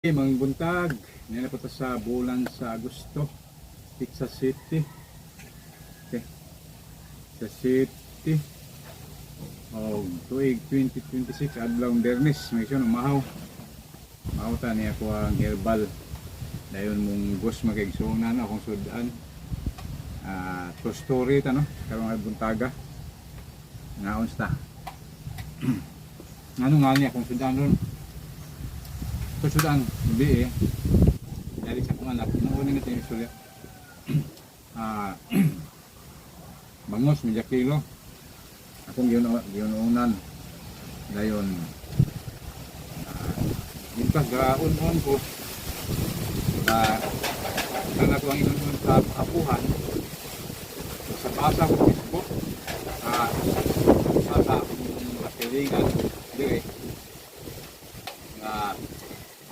Mga buntag, ngayon na po sa bulan sa Agosto, Texas City. Okay. Sa City. Oh, tuig 2026, adlaw Bernes, may siya mahaw. Mahaw ta niya ko ang herbal. Dayon mong gos magigsunan akong sudan. Ah, true story ta, no, karong ay buntaga. Ngaon ta. Ngano nga niya akong sudan ron? Sudan, gabi eh. Dali sa akong anak, inuunin natin yung istorya. Ah, bangos, medya kilo. Akong giunuunan. Dayon, ah, gaun-un ko. Na, sana ko ang inuun sa apuhan. Sa basa ko Facebook, ah, sa akong kasilingan, dire, nga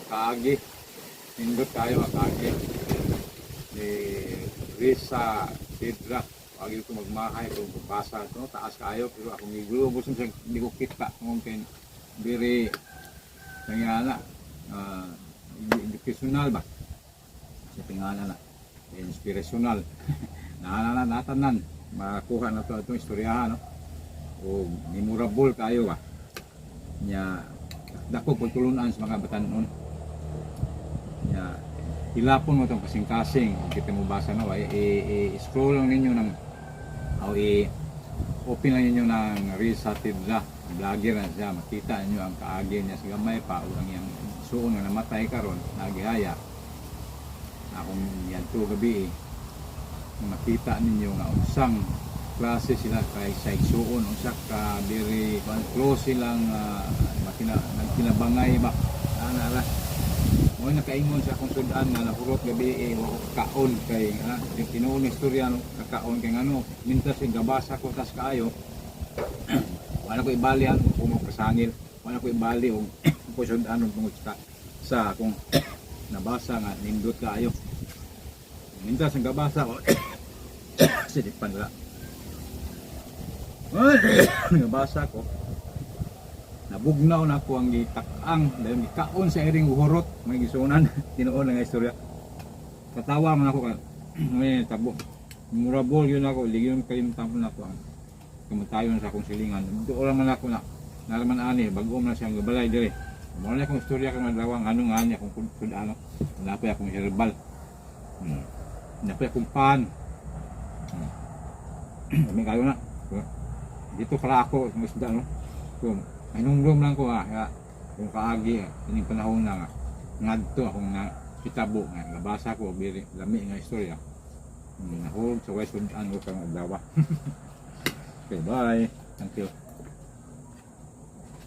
kaagi, nindot kayo nga kaagi ni Risa Sidra. Agi ko magmahay kung pagbasa ito, taas kayo, pero akong gigulubos siya, hindi ko kita kung kay very tingala, educational ba sa tingala na inspirational na natanan makakuha na to itong istoryahan, no? O memorable kayo ba nya, dako pagtulunan sa mga batanon nya, hilapon mo itong kasing-kasing kita mo basa, no? I-scroll lang ninyo ng o i-open lang ninyo ng Risa Tidra, vlogger na siya. Makita ninyo ang kaagi niya sa gamay pa o ang iyang suon nga namatay karon nagihaya. Akong yadto gabi eh, makita ninyo nga unsang klase sila kay sa igsuon, unsa ka very close silang makina nagkinabangay ba, ana ra mo nakaingon sa akong sudan nga nahurot gabi eh, wa ko kaon kay yung tinuod nga istorya, no, kakaon kay ngano mintas yung gabasa ko tas kaayo, wala ko ibali ang kung pasangil, wala ko ibali og ko sudan og tungod sa akong nabasa nga nindot kaayo mintas ang gabasa ko sa dipan wala nabasa ko, nabugnaw na ako ang gitak-ang dahil gikaon sa iring uhurot, may gisunan. Tinuod nga istorya, katawa man ako ka may tabo. Memorable yun ako, ligyon kalimtan ko na ako ang kamatayon sa akong silingan. Doon man ako na naraman ani bago man siyang gabalay dire. Mo na akong istorya kang adlaw ano nga ani akong kud ano wala pa akong herbal. Napay akong pan. Kami kayo na dito kala ako ng isda, no? So hinumdum lang ko, ah, nga, kung kaagi ining panahon na nga ngadto akong na kitabo nga nabasa ko biri lami nga istorya, nahulog sa West Sudan ko kang adlaw. Okay, bye, thank you.